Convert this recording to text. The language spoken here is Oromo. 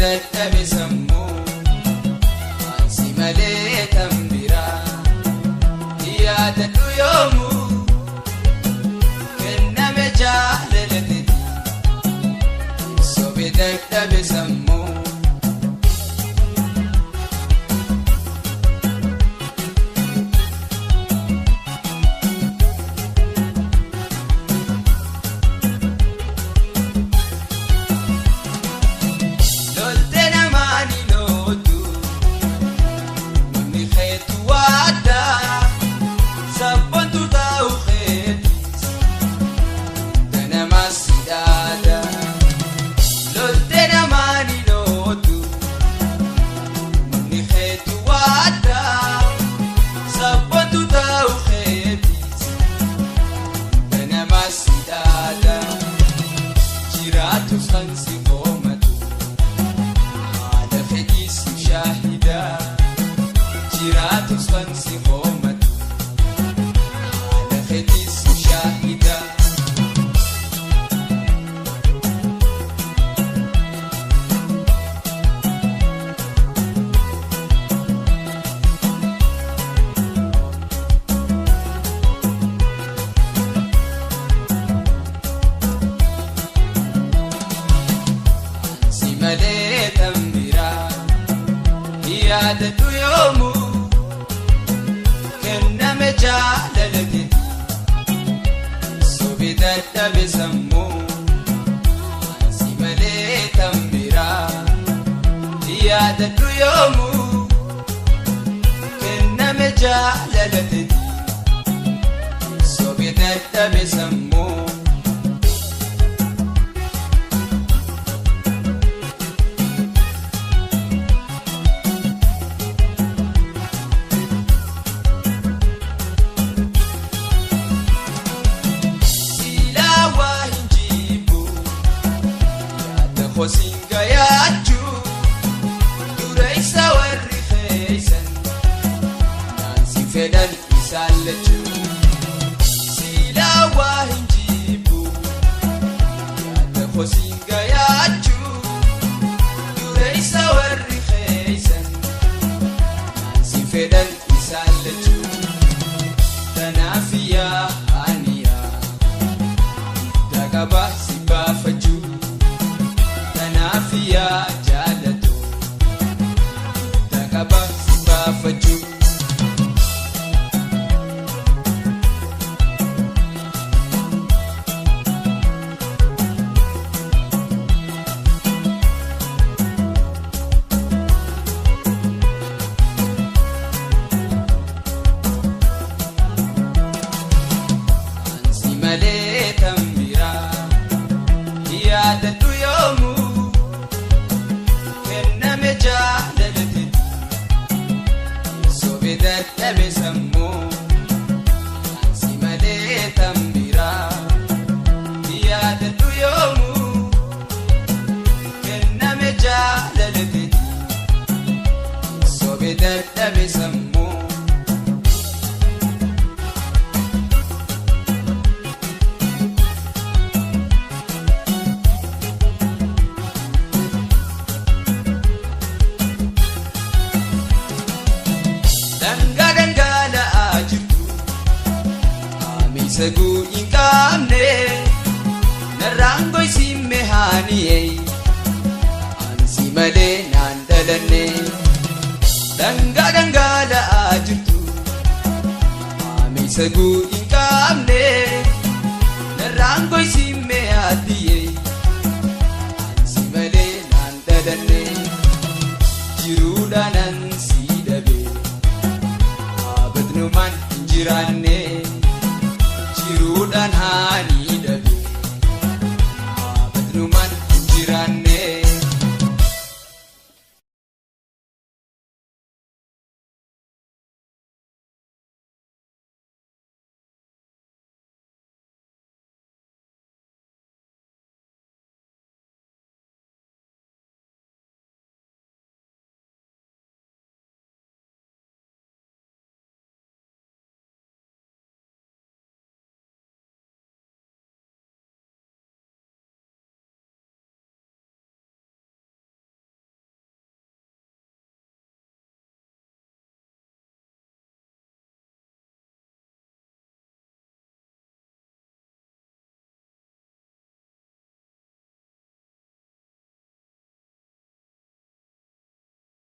Dadhabe sammuu ansi malee kan biraa yaadadhu yoomuu kenname jaalalateeti sobe dadhabe sammuu. Lolte namaan hin ooltu namni keetu waaddaa sabboontu taa'u keetis ganamas hidhaadha. Lolte namaan hin ooltu namni keetu waaddaa sabboontu taa'u keetis ganamas hidhaadha. Jiraatu kan si koomatu. Haadha fedhiis shaahidaa jiraatus kan si hoomatu. Haadha fedhiis shaahidaa. Si malee kan biraa yaadadhu yoomuu kenname jaalalateeti sobe dadhabe sammuu si malee kan biraa yaadadhu yoomuu kenname jaalalateeti sobe dadhabe sammuu. Silaa waa hin jibbu yaada hosinga yaachuu dura isa warri feeysan naansi fedhan isaan lachuu. Silaa waa hin jibbu yaada hosinga yaachuu dura isa warri feeysan naansi fedhan isaan lachuu. Kanaaf yaa aniyaa. Dagaba si baafachuu kanaaf yaa jaalatu dagaba si baafachuu. Ansi malee kan biraa yaadadhu yoomuu kenname jaalalateeti sobe dadhabe sammuu ansi malee kan biraa yaadadhu yoomuu kenname jaalalateeti sobe dadhabe sammuu. Dhangaa dhangala'aa jirtu Ameesa hin qabne narraan goysimme haani'e ansi malee naan dhalanne. Dhangaa dhangala'aa jirtu Ameesa hin qabne narraan goysimme haati'e ansi malee naan dhalanne. Jiruudhaan ansi dhabe. Abadnumaan hin jiraanne jiruudhaan haanii dhabe. Abadnumaan hin jiraanne.